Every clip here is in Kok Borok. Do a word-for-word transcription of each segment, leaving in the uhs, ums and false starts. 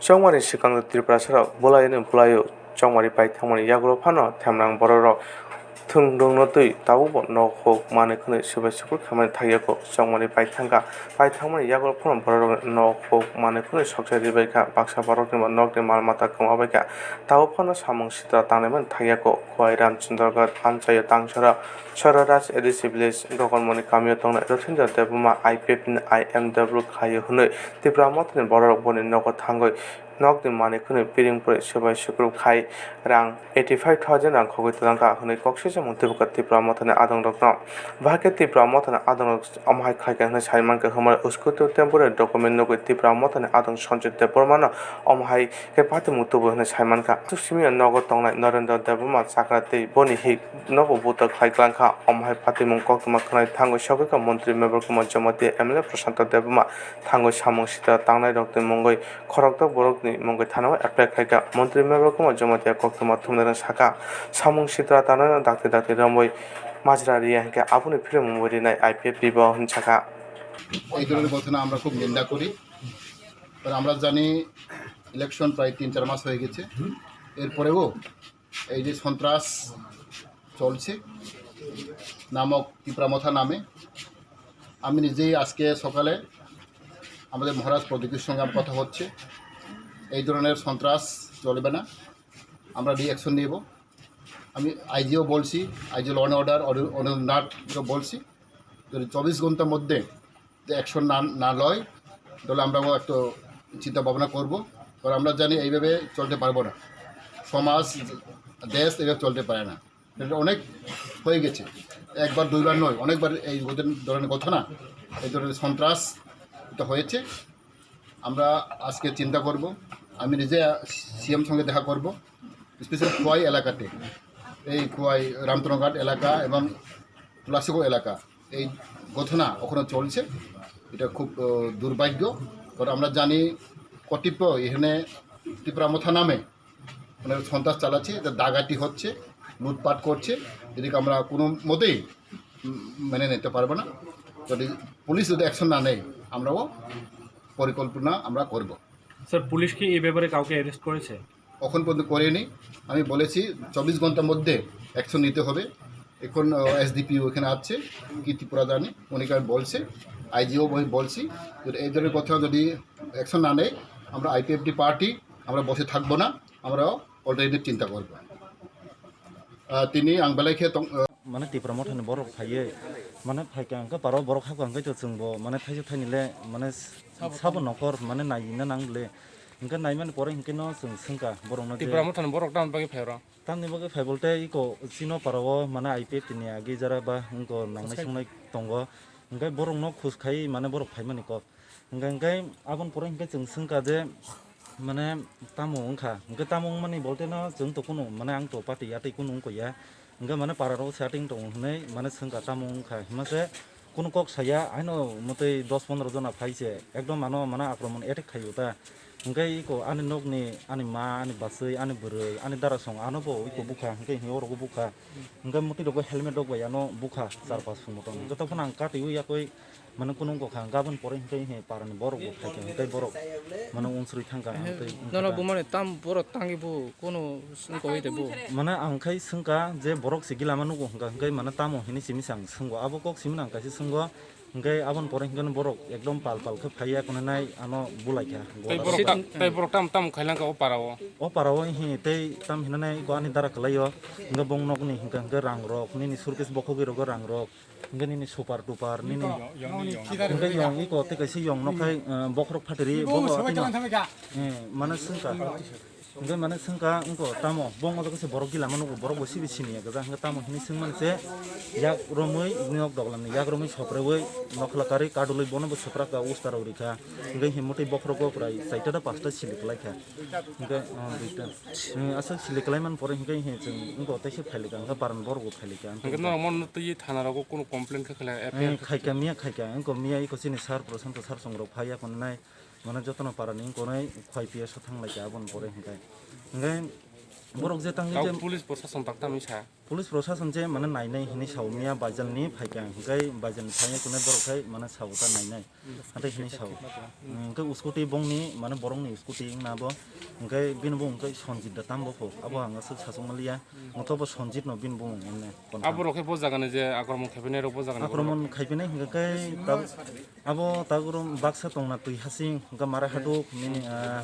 Chongmani swkang Tiprasarok bwlaino bwlaio chongmani paithangmani yagulo phano themrang bororok thwngdwngno twi tabukbo nok huk manwi khwnwi swbai sukruk khaimani thangyaku. Chongmani paithangkha, paithangmani yagulo phano bororok nok huk manwi khwnwi sokchai ribaikha, baksa boroknibo nokni mal mata kwmabaikha, tabuk phano samung sitra tangnaimani thangyaku. Khowai Ramchandragarh amchaio Tangsara Soiraraj A D C village Gogonmoni kamio tongnai Rothendra Debbarma I P F ni I M W khaio hwnwi Tipra Mothani bororok boni nogo thangwi nokni manwi khwnwi piring puri swbai sukruk khai rang eighty five thousand rang khogwi twlangkha hwnwi kok sijamung tubukha Tipra Mothani adongrokno. Bahai khe Tipra Mothani adongrok omo hai khaikha hwnwi sai mankha, hwnba uskutu temporary document nugwi Tipra Mothani adong Sanjay Debbarmano omo hai khe patimung tubu hwnwi sai mankha. Aswk simi nogo tongnai Narendra Debbarma chakra tei boni hik nobo buta khlai klangkha. Omo hai patimung koktwma khwnai thangwi sogwikha montri Mebar Kumar Jamatia, M L A Prasanta Debbarma, thangwi samung sitra tangnairokni mungwi khorokthok borokni mungwi thanao apply khlaikha. Montri Mebar Kumar Jamatia koktwma thumnairok sakha, samung sitra tangnairok dakti dakti romwi majra riya hinkhe aboni phirmung rinai I P F T bo hwnwi sakha. এই ধরনের ঘটনা আমরা খুব নিন্দা করি। কারণ আমরা জানি ইলেকশন প্রায় তিন চার মাস হয়ে গেছে, এরপরেও এই যে সন্ত্রাস চলছে নামক তিপ্রা মথা নামে, আমি নিজেই আজকে সকালে আমাদের মহারাজ প্রদীপের সঙ্গে আমার কথা হচ্ছে। এই ধরনের সন্ত্রাস চলবে না, আমরা রিঅ্যাকশন নেব। আমি আইজিও বলছি, আইজি ল অ্যান্ড অর্ডার অনু- অনুরাগ নাথকেও বলছি, যদি চব্বিশ ঘন্টার মধ্যে যদি অ্যাকশন না না লয়, তাহলে আমরাও একটু চিন্তা ভাবনা করব। কারণ আমরা জানি এইভাবে চলতে পারবো না, সমাজ, দেশ এইভাবে চলতে পারে না। এটা অনেক হয়ে গেছে, একবার দুইবার নয়, অনেকবার এই ওদের ধরনের ঘটনা, এই ধরনের সন্ত্রাস এটা হয়েছে। আমরা আজকে চিন্তা করব, আমি নিজে সিএম সঙ্গে দেখা করব, স্পেশালি খোয়াই এলাকাতে, এই খোয়াই রামতনঘাট এলাকা এবং তুলাসিগড় এলাকা, এই ঘটনা ওখানে চলছে। এটা খুব আহ, দুর্ভাগ্য। কারণ আমরা জানি কতিপয় এখানে তিপ্রা মথা নামে মানে সন্ত্রাস চালাচ্ছে, এটা ডাকাতি হচ্ছে, লুটপাট করছে। এদিকে আমরা কোনো মতেই উম, মেনে নিতে পারবো না। যদি পুলিশ যদি অ্যাকশন না নেয়, আমরাও পরিকল্পনা আমরা করব। স্যার, পুলিশ কি এই ব্যাপারে কাউকে অ্যারেস্ট করেছে? এখন পর্যন্ত করেনি। আমি বলেছি চব্বিশ ঘন্টার মধ্যে অ্যাকশন নিতে হবে। এখন এসডিপিও এখানে আছে, কীর্তি প্রধানী, ওনাকে আমি বলছি, আইজিও বলছি, যদি এই ধরনের কথা যদি অ্যাকশন না নেয়, আমরা আইপিএফটি পার্টি আমরা বসে থাকবো না, আমরাও অল্টারনেটিভ চিন্তা করব। আহ, তিনি আং বেলায় খেয়ে তং- আহ, মানে টিপ্রা মথানি বড় খাইয়ে মানে ফাইকা আংকে পারো বড় খাকো আংকে তো চুংবো মানে থাইসে থাইনিলে মানে সাবো নখর মানে নাইনা নাংলে আংকে নাইমানি পরে আংke no chwng swngkha borokno je Tipra Mothani borok tamni bagwi phai oro? Tamni bagwi phai bolte iko chino parao mane I P F T ni agi jara ba wngko nangnai songnai tongo. Hwnkhe borokno khus khai mane borok phaimani kok. Hwnkhe, hwnkhe aboni pore hwnkhe chwng swngkha je mane tamo wngkha. Hwnkhe tamo wngmani bolte no chwng to kunu mane ang to party yatwi kunu wngkha ya. Hwnkhe mane para rok setting tongo hwnwi mane swngkha tamo wngkha. Hima se kunu kok saya, haino mwtwi dos pondro jona phai se ekdom ano mane akromon attack khaio ta. Hwnkhe iko ani nokni, ani ma, ani bachwi, ani bwrwi, ani darasong ano bo iko bukha, hwnkhe hinwi orogo bukha. Hwnkhe mwtwi rogo helmet rok bai ano bukha char pas phung motom. Hwnkhe tokphano ang kati wi yakwi mane kunu wngkha, hwnkhe aboni pore hwnkhe he parani borok bo phaikha, hwnkhe borok mane unsuri thangkha, hwnkhe nono bumani tam borok tangwi bo kunu wngkha wi de bo. Mane ang khai swngkha je borok se gila ma nugo hwnkha, hwnkhe mane tamo hinwi simi se ang swngkha, abo kok simi nang kaisa swngkha. Hwnkhe aboni pore hwnkhe borok ekdom pal pal khe phaiya khwnanai ano bulaikha. Tei borok ta-, tei borok tam, tam khailangkha o parao? O parao hi tei tam hinanai ko ani dara kwlaio. Hwnkhe bong nokni hwnkhe, hwnkhe rang rok, nini surkis bokhogwi rogo rang rok. Hwnkhe nini super duper, nini, hwnkhe yong iko tei kaisa yong nokhai, eh, bokhorok phatri, bo, eh, mane swngkha. Hwnkhe mane swngkha wngkha tamo, bo wng jaga se borok gila mano, borok bo sibi siniya gwja, hwnkhe tamo hinwi swngmani se yak romwi nok doglamni yak romwi sopreui nokhola karwi kadulwi bono bo soprakha usta rok rikha, hwnkhe himotwi bokhorogo prai chaita da pasta sili kwlaikha, hwnkhe, ah, duita. Hmm, aswk sili kwlaimani pore hwnkhe he chwng wngkha teisa phailikha, hwnkhe parani borok bo phailikha, hwnkhe norok mono twi thana rogo kunu complain khe khlai, F I R khaikha miya khaikha, wngkha miya iko chini sir Prashanto sir chwng rok phaiya khwnanai. Mane jotono parani wngkha nai khwlai phiya sa thang lai kha aboni pore hwnkhe. Hwnkhe Borok je tangwi Tau je police prosason tak tamwi sa. Police prosason je mane nainai hinwi sao miya Baijalni phaikha, hwnkhe Baijalni phaina kunai borok khai mane sao ta nainai. Hwnkhe hinwi sao. Hwnkhe scooty bongni mane borokni scooty wngna bo. Hwnkhe bini bumung hwnkhe Sanjit da tam bo kho. Abo ang aswk sasuk manliya. Hwnkhe bo Sanjit no bini bumung wngmani. Abo rok khe bo jagani je akromon khaipinai rok bo jagani. Akromon khaipinai hwnkhe tab-, abo tabuk baksa tongna twi hasing hwnkhe mara haduk nini, ah,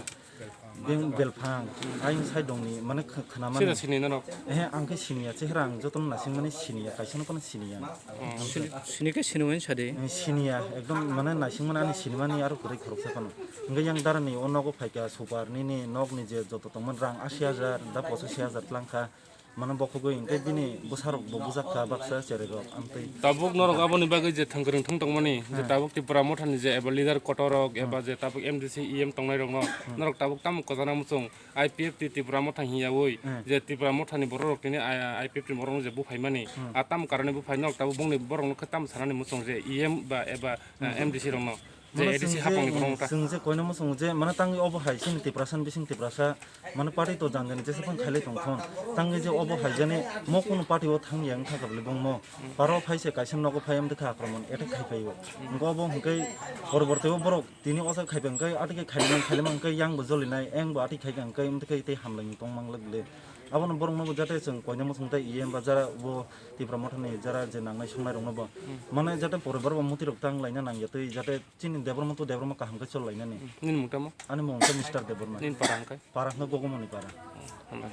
Beng belphang, ayang side dongni, mane kh-, khna mani. Sida sini norok? Eh, ang khe siniya, chehra ang jotono naisingmani siniya, kaisa no phano siniya. Hmm. Sini, sini khe sini wani sadi? Eh, siniya, ekdom mane naisingmani ani sinimani aro kwrwi khoroksa phano. Hwnkhe yang darani o nogo phaikha, super nini nokni je joto tongmani rang ashi hajar, da pochashi hajar tlangkha. Mane bokhogwi hwnkhe bini bwsarok bo bujak kha baksa cherai rok amtwi. Tabuk norok aboni bagwi je thang kwrwng thang tongmani, je Hmm. tabuk Tipra Mothani je eba leader kotor rok, Hmm. eba je tabuk M D C, E M tongnai rokno, Hmm. norok tabuk tamo kwchana muchung, I P F T Tipra Motha hiyawi, Hmm. je Tipra Mothani borok rok tini I-, I P F T borok rok je buphaimani, Hmm. a tamo karone buphai norok tabuk bongni borok no khe tamo sanani muchung je E M ba eba, eh, Hmm. M D C rokno. Je Mane A D C chwng hapang ni je, borok ta. Chwng je koino muchung je, mane tangwi obo hai chini Tiprasa ni bising Tiprasa, mane party to jan jani jesa phang khailai tong thon. Tangwi je obo hai jani mo kunu party o thang ya wngkha kabli bongmo. Paro phai se kaisa nogo phai amtwi kha akromon attack khai phai o. Hwnkhe obo hwnkhe poroborti o borok tini osa khai phai hwnkhe atike khailai man khailai man hwnkhe yang bo joli nai, eng bo atike khai hwnkhe amtwi khe tei hamlai ni tong mang le bile. Abono borok no bo jate chwng koino muchung tei E M ba jara bo Tipra Motha ni jara je nangnai songnai rok no bo. Mane jate poribar bo muti rok tang laina nang ya tei jate Chini Debbarma to Debbarma kaham khe chol lainani. Nini mung tamo? Ani mung khe Mister Debbarma. Nini para hwnkhe? Para hwnkhe Gogomoni para. Oh, hambai.